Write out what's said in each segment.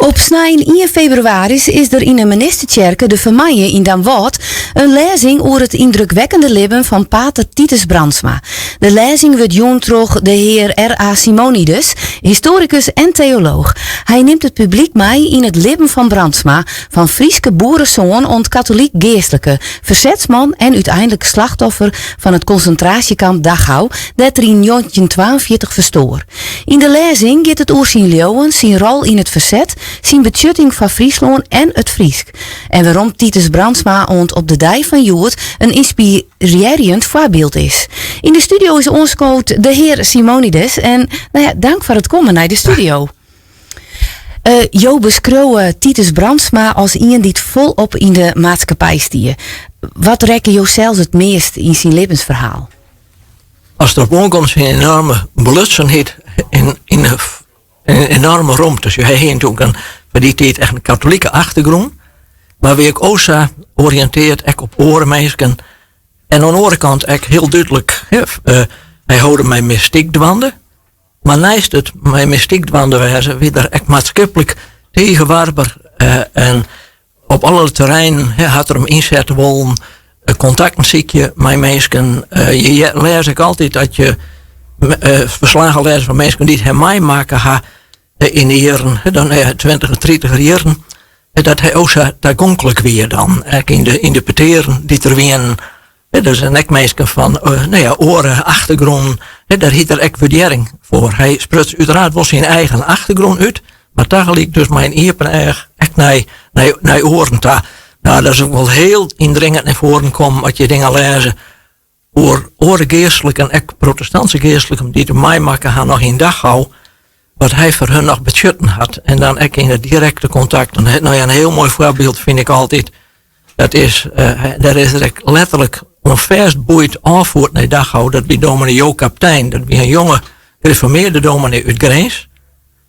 Op snein ien febrewaris is der yn de Menistetsjerke De Fermanje yn Damwâld in lêzing oer it yndrukwekkende libben fan pater Titus Brandsma. De lêzing wurdt jûn troch de hear R.A. Simonides, histoarikus en teolooch. Hy nimt it publyk mei yn it libben fan Brandsma, fan Fryske boeresoan oant katolyk geastlike, fersetsman en úteinlik slachtoffer fan it konsintraasjekamp Dachau, dêr't er yn njoggentjintwaenfjirtich ferstoar. Yn de lêzing giet it oer syn leauwen, syn rol yn it ferset, syn betsjutting foar Fryslân en it Frysk. En wêrom't Titus Brandsma oant op de dei fan hjoed in ynspirearjend foarbyld is. Yn de studio is oanskood de hear Simonides en nou ja, dank foar it kommen nei de studio. Jo beskriuwe Titus Brandsma as ien dy't folop yn de maatskippij stie. Wat rekke jo sels it meast yn syn libbensferhaal? As it derop oankomt, syn enoarme belutsenheid yn, yn in enoarme romte. Dus hy hie natuerlik in, foar dy tiid echt in katolike achtergrûn, mar wie ek o sa oriïntearre ek op oare minsken. En oan de oare kant ek hiel dúdlik, hy holde mei mystyk dwaande. Mar neist it mei mystyk dwaande wêze, wie er ek maatskiplik tige warber en op alle terreinen hat er him ynsette wollen, kontakten sykje mei minsken. Je lêze ek altyd dat je ferslaggen lêze fan minsken dy't him meimakke ha yn de jierren, dan 20 en 30 jierren, dat hy o sa tagonklik wie dan, ek yn de, yn de petearen dy't der wienen. Dus en ek minsken fan nou ja, oare achtergrûnen, dêr hied er ek wurdearring foar. Hy spruts úteraard wol syn eigen achtergrûn út, mar tagelyk dus mei in iepen each ek nei, nei, nei oaren ta. Nou, dat is ek wol hiel yndringend nei foaren kommen as je dingen lêze oer oare geastliken, ek protestantske geastliken, dy't him meimakke ha noch yn Dachau, wat hy foar hun noch betsjutten hat. En dan ek yn it direkte kontakt. Nou ja, in hiel moai foarbyld fyn ik altyd, dat is, dêr is er ek letterlik oan fêstboeid ôffierd nei Dachau, dat wie dominee Jo Kaptein, dat wie in jonge gereformearde dominee út Grins.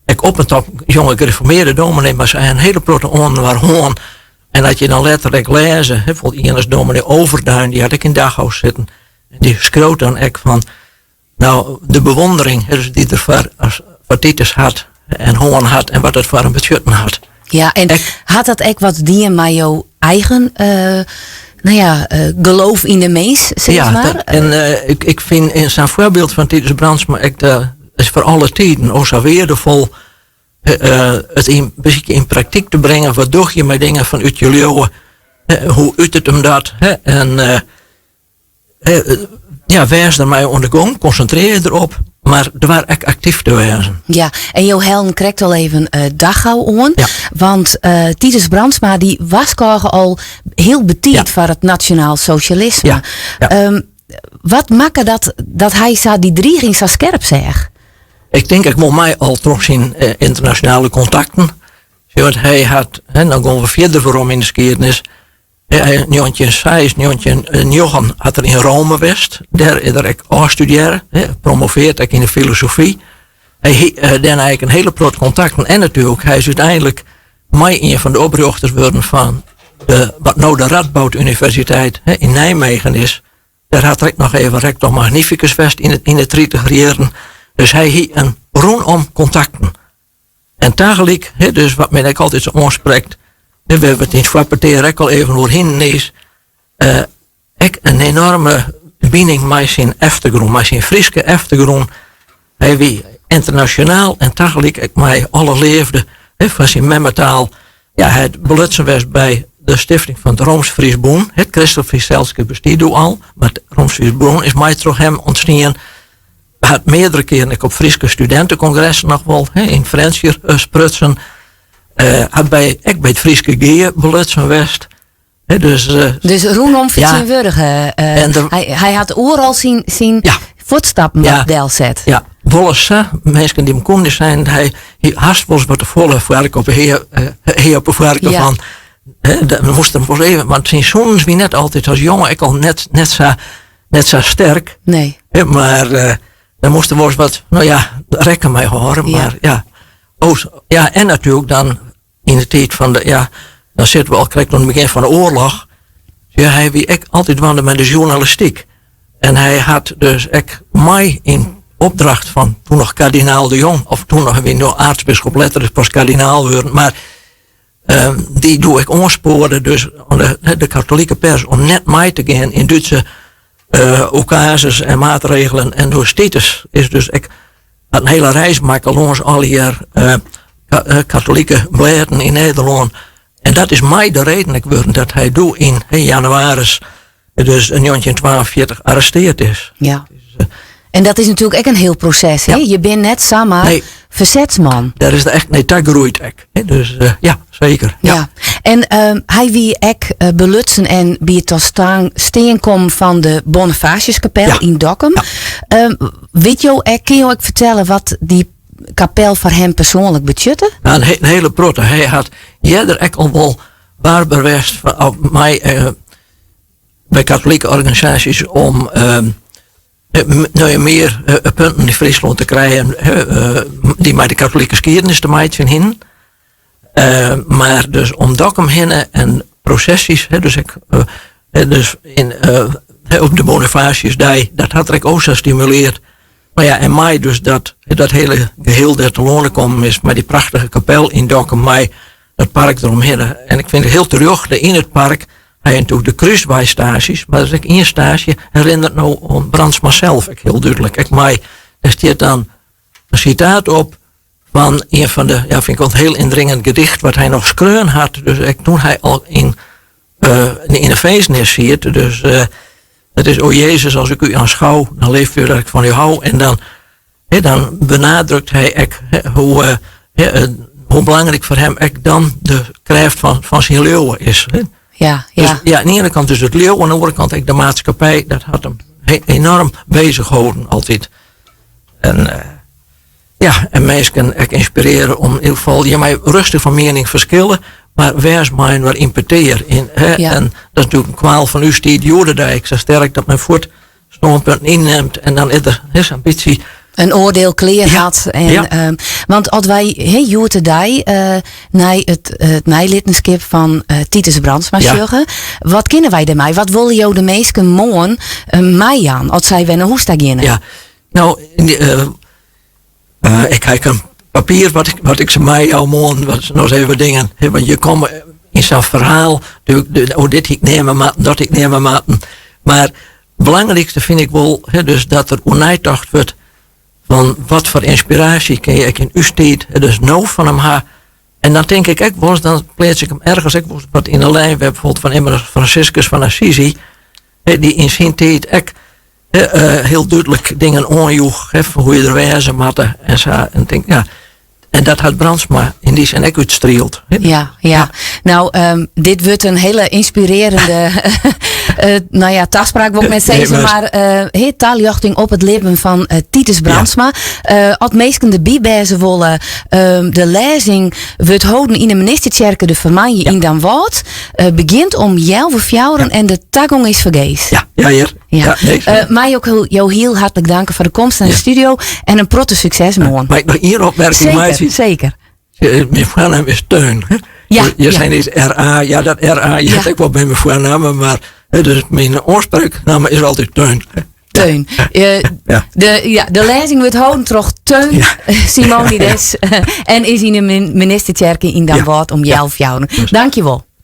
Ek op en top jonge gereformearde dominee, mar se in hiele protte oan inoar hân. En as je dan letter ek lêze, bijvoorbeeld ien as dominee Overduin, dy hat ek yn Dachau sitten, en dy skriuwt dan ek fan, nou, de bewondering dy't er foar, foar Titus hat en hân hat en wat dat foar him betsjutten hat. Ja, en hat dat ek wat dien mei jo eigen nou ja, geloof yn de mins, sis ja, mar? Dat, en ik fyn in sa'n foarbyld fan Titus Brandsma ek de, is foar alle tiden o sa weardefol it yn, besykje yn praktyk te bringen. Wat doch je mei dingen fan út je leauwe? Hoe utet him dat? En ja, wês dermei oan de gong, konsintrearje derop, mar doar ek aktyf te wêzen. Ja, en jo hellen krekt al even Dachau oan. Ja. Want Titus Brandsma dy warskôge al hiel betiid ja. foar it nasjonaal sosjalisme. Ja. Ja. Wat makke dat, dat hy sa dy driging sa skerp seach? Ik tink ek wol mei al troch syn ynternasjonale kontakten. Want hy hat, hè, dan gean we fierder werom yn de skiednis. Yn 1906, 1909 hat er yn Rome west. Dêr is er ek ôfstudearre, promoveard ek yn de filosofy. Hy hie dêrnei ek in hiele protte kontakten. En natuerlik, hy is úteinlik mei ien fan de oprjochters wurden fan de, wat no de Radboud Universiteit yn Nijmegen is. Dêr hat er ek noch even rector magnificus west yn de tritiger jierren. Dus hy hie in rûnom kontakten. En tagelyk, dus wat my ek altyd sa oansprekt, we hawwe it yn it foarpetear ek al even oer hienen, is ek in enoarme bining mei syn eftergrûn, mei syn Fryske eftergrûn. Hy wie ynternasjonaal en tagelyk ek mei alle leafde foar syn memmetaal. Ja, hy hat belutsen west by de stifting fan it Rooms-Fries Bûn. It Kristlik Fries Selskip bestie doe al, mar it Rooms-Fries Bûn is mei troch him ûntstien. Hat meardere kearen ek op Fryske studintekongressen noch wol yn Frjentsjer sprutsen. Hat by, ek by it Fryske Gea belutsen west. Dus, dus rûnom fertsjintwurdige. Ja. Hy, hy hat oeral syn, syn ja. fuotstappen ja. delset. Ja, wolris sa, minsken dy't him koenen seinen, hy hie hast wolris wat te folle foark op 'e hea, hea op 'e foarke ja. fan. Dan moast er wol even, want syn sûnens wie net altyd as jonge ek al net, net sa net sa sterk. Nee. Mar uh, dan moast er wolris wat, no ja, rekken mei hâlde. Mar ja. Oh, ja, en natuerlik dan yn de tiid fan de, ja, dan sitte we al krekt oan it begjin fan de oarloch. Ja, hy wie ek altyd dwaande mei de sjoernalistyk. En hy hat dus ek mei yn opdracht fan toen noch kardinaal de Jong, of toen noch wie noch aartsbiskop, letter is pas kardinaal wurden, mar dy doe ek oanspoarde dus de, de katolike pers om net mei te gean yn Dútse oekazes en maatregelen. En dus Titus is dus ek hat in hiele reis makke lâns allegear katolike blêden yn Nederlân. En dat is mei de reden ek wurden dat hy doe yn jannewaris dus in 1942 arresteard is. Ja. Dus, en dat is natuerlik ek in hiel proses. Hè? Je binne net samar nee. fersetsman. Dêr is er echt nei ta groeid ek. Dus uh, ja, seker. Ja. ja. En uh, hy wie ek uh, belutsen en by it ta stean kommen fan de Bonifatiuskapel ja. yn Dokkum. Ja. Um, wit jo ek, kin jo ek fertelle wat dy kapel foar him persoanlik betsjutte? Nou, in, he in hiele protte. Hy hat earder ek al wol warber west mei uh, by katolike organisaasjes om uh, nou ja, mear uh, punten yn Fryslân te krijen uh, dy't mei de katolike skiednis te meitsjen hienen. Uh, mar dus om Dokkum hinne en prosesjes, dus ek, dus yn, op de Bonifatiusdei, dat hat er ek o sa stimuleard. Mar ja, en mei dus dat, dat hiele geheel dêr telâne kommen is, mei dy prachtige kapel yn Dokkum, mei dat park deromhinne. En ik fyn it hiel terjochte yn it park, hy hat natuerlik de krúsweistaasjes, mar der is ek ien staasje, herinnert no oan Brandsma sels ek hiel dúdlik. Ek mei, dêr stiet dan in sitaat op fan ien fan de, ja, fyn ik wol in hiel yndringend gedicht wat hy noch skreaun hat. Dus ek toen hy al yn, uh, yn de finzenis siet. Dus uh, het is, o Jezus, als ik u aanschouw, dan leeft u dat ik van u hou. En dan, he, dan benadrukt hy ek hoe, uh, hoe belangryk foar him ek dan de krêft fan, fan syn leauwe is. He. Ja, ja. Dus, ja, oan de iene kant dus it leauwe, oan de oare kant ek de maatskippij, dat hat him enoarm bezig holden altyd. En uh, ja, en minsken ek ynspirearje om yn ieder gefal, je meie rêstich fan miening ferskille, mar wês mei-inoar yn petear. In, hè, ja. En dat is natuerlik in kwaal fan ús tiid, hjoed-de-dei, sa sterk dat men fuort stânpunten ynnimt en dan is der is in bytsje in oardiel klear ja. hat. En, ja. um, want as wy he, hjoed-de-dei uh, nei it, it neilittenskip fan uh, Titus Brandsma ja. sjogge, wat kinne wy dêrmei? Wat wolle jo de minsken moarn uh, meijaan as sy wer nei hûs ta geane? Ja. No, uh, uh, ik ha in papier wat ik, wat ik se meijou moarn, wat noch even dingen. Want je komme yn sa'n ferhaal, oh, dit hie ik neame moatten, dat hie ik neame moatten. Mar it belangrykste fyn ik wol, dus dat der oer neitocht wurdt fan wat foar ynspiraasje kinne je ek yn ús tiid, dus no fan him ha. En dan tink ik ek wolris, dan pleats ik him ergens ek wolris wat yn de lijn, bijvoorbeeld fan immen as Franciscus fan Assisi, dy't yn syn tiid ek hiel dúdlik dingen oanjoech, fan hoe je der wêze moatte en sa. En tink, ja, en dat hat Brandsma yn dy sin ek útstrield. Ja, ja. No, um, dit wurdt in hiele ynspirearjende uh, no ja, taspraak wol ik net sizze, mar uh, taljochting op it libben fan uh, Titus Brandsma. Ja. Uh, as minsken derby wêze wolle, um, de lêzing wurdt holden yn de Menistentsjerke de Fermanje ja. yn Damwâld. Uh, begjint om healwei fjouweren ja. en de tagong is fergees. Ja, ja, hear. Ja. ja nee, uh, mei ik jo hiel hartlik danke foar de komst nei de studio en in protte sukses moarn. Mei ik noch ien opmerking meitsje? Seker. Myn foarnamme is Teun. Ja, je ja. zijn is RA, ja dat RA, je ja. ek wol by myn foarnamme, mar dus myn oanspreknamme is altyd Teun. Teun. Uh, ja. De, ja, de lêzing wurdt holden troch Teun ja. Simonides en is yn de Menistentsjerke yn Damwâld om healwei fjouweren. Dankjewol.